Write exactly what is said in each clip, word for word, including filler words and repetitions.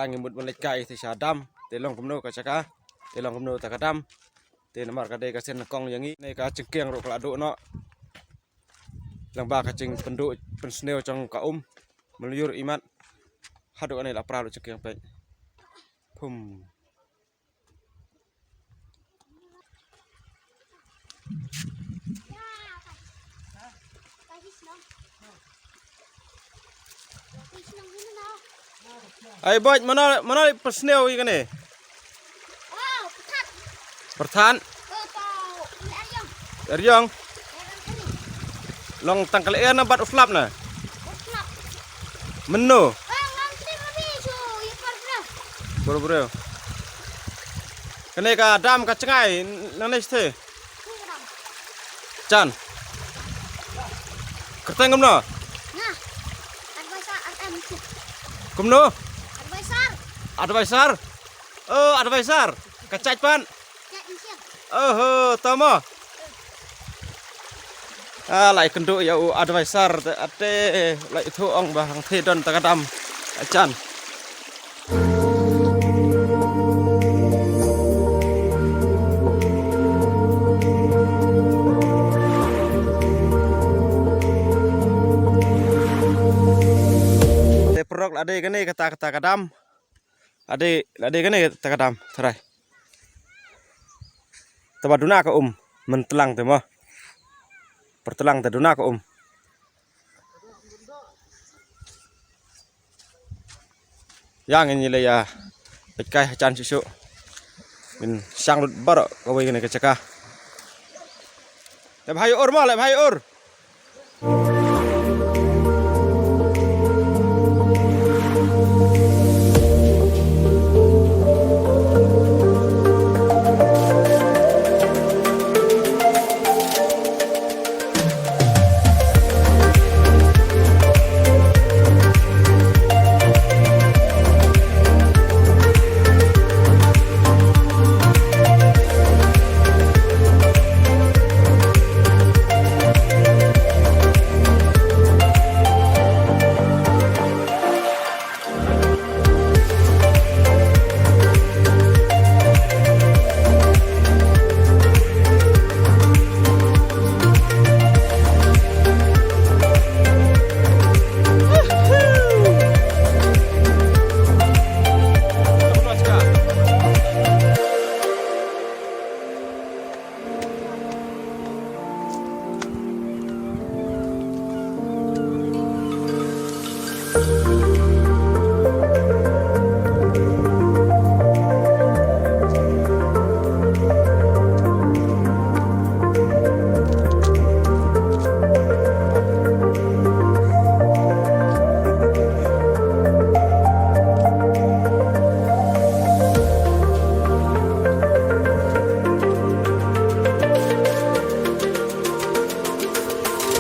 Ngi mut ban leit kai te sha dam, te long kumno ka jaka, te long kumno ta ka dam. Te namar ka dei ka sien kong ïa ngi, ne ka jingkieng ruh ka la duh noh. Lang ba ka jingpynduh pynsniew jong ka um, mynlur imat. Haduh kane la pra ruh jingkieng peit. Pum. Ai boy, mano mano pynsniew ïa kane? Pyrthat. Eriong. Long tang ka lyer na bad u slap na. Mynno? Bro bro. Kane ka dam ka jngai nangne shatei. Jan. Kyrteng kumno? Nga. Advisor R M. Kumno? Advisor. Advisor. Oh, advisor. Ka jait pat. Jait nsiang. Oho, tama. Ah, lai kynduh ïa u advisor te ate lai thu ong ba hangthie don ta ka dam. Jan. Te paralok, la dei kane kata kata ka dam. La dei, la dei kane kata ka dam, tharai. Te ba duna ka um, myntlang te mo. Pyrtlang te duna ka um. Ïa ngin ïa leit ïa peit kai ha jan shuh shuh. Ngin shang lut baroh kawei kane ka jaka. Leit bha ïa ur mo, leit bha ïa ur.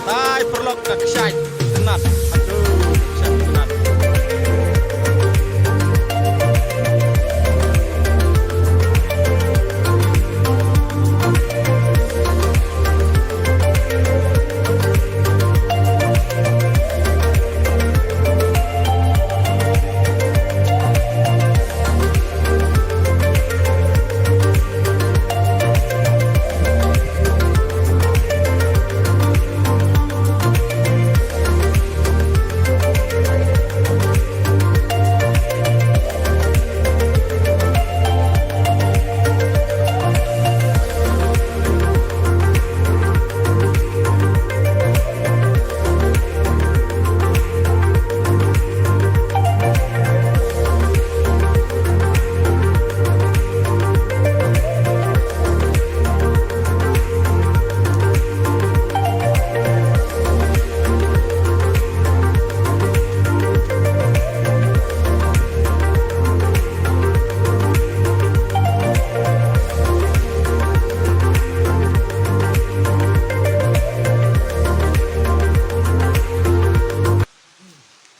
Hai, paralok, ka kshaid. Tynat. Aduh, ka kshaid tynat.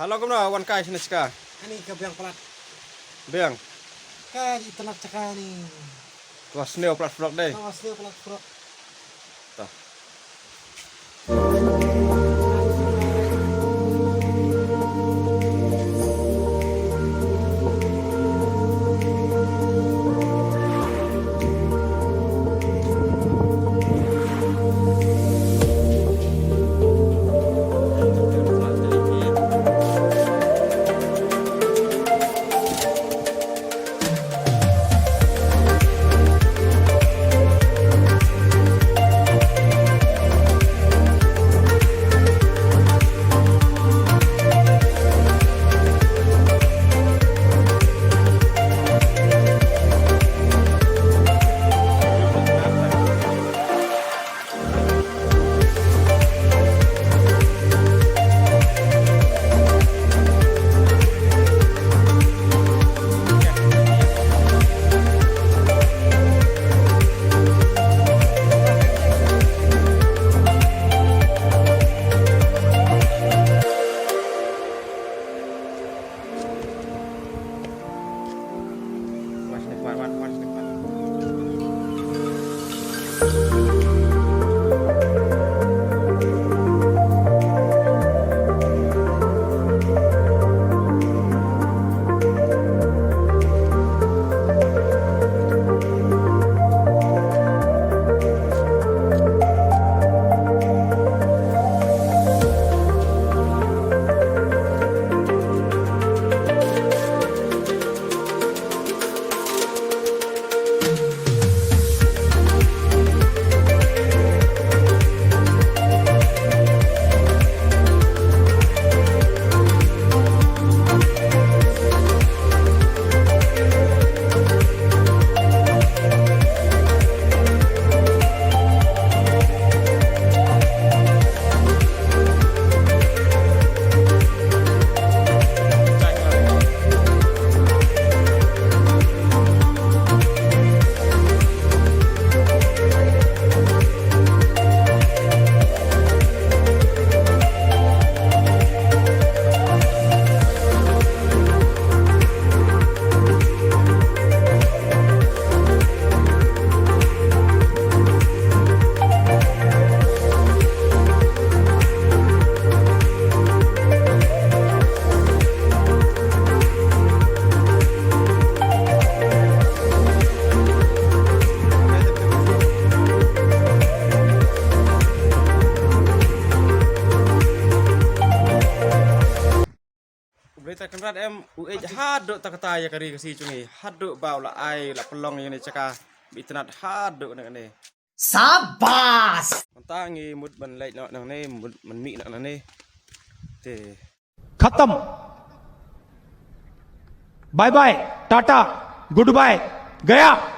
Hello, kumno wan kai shane shka? Ani ka biang palat. Biang. Ka itynnat shka ni. Ka sniew palat frog dei. Ka sniew palat frog. Ta. Te Kynrad em, u ej haduh ta kata ïa ka ri Khasi jong ngi, haduh ba u la ai, la pynlong ïa kane ka jaka ba itynnad haduh kane kane. Sabas! Mynta ngi mut ban leit noh nangne, mut ban mih noh nangne. Te. खत्म। Bye bye, tata, goodbye, गया।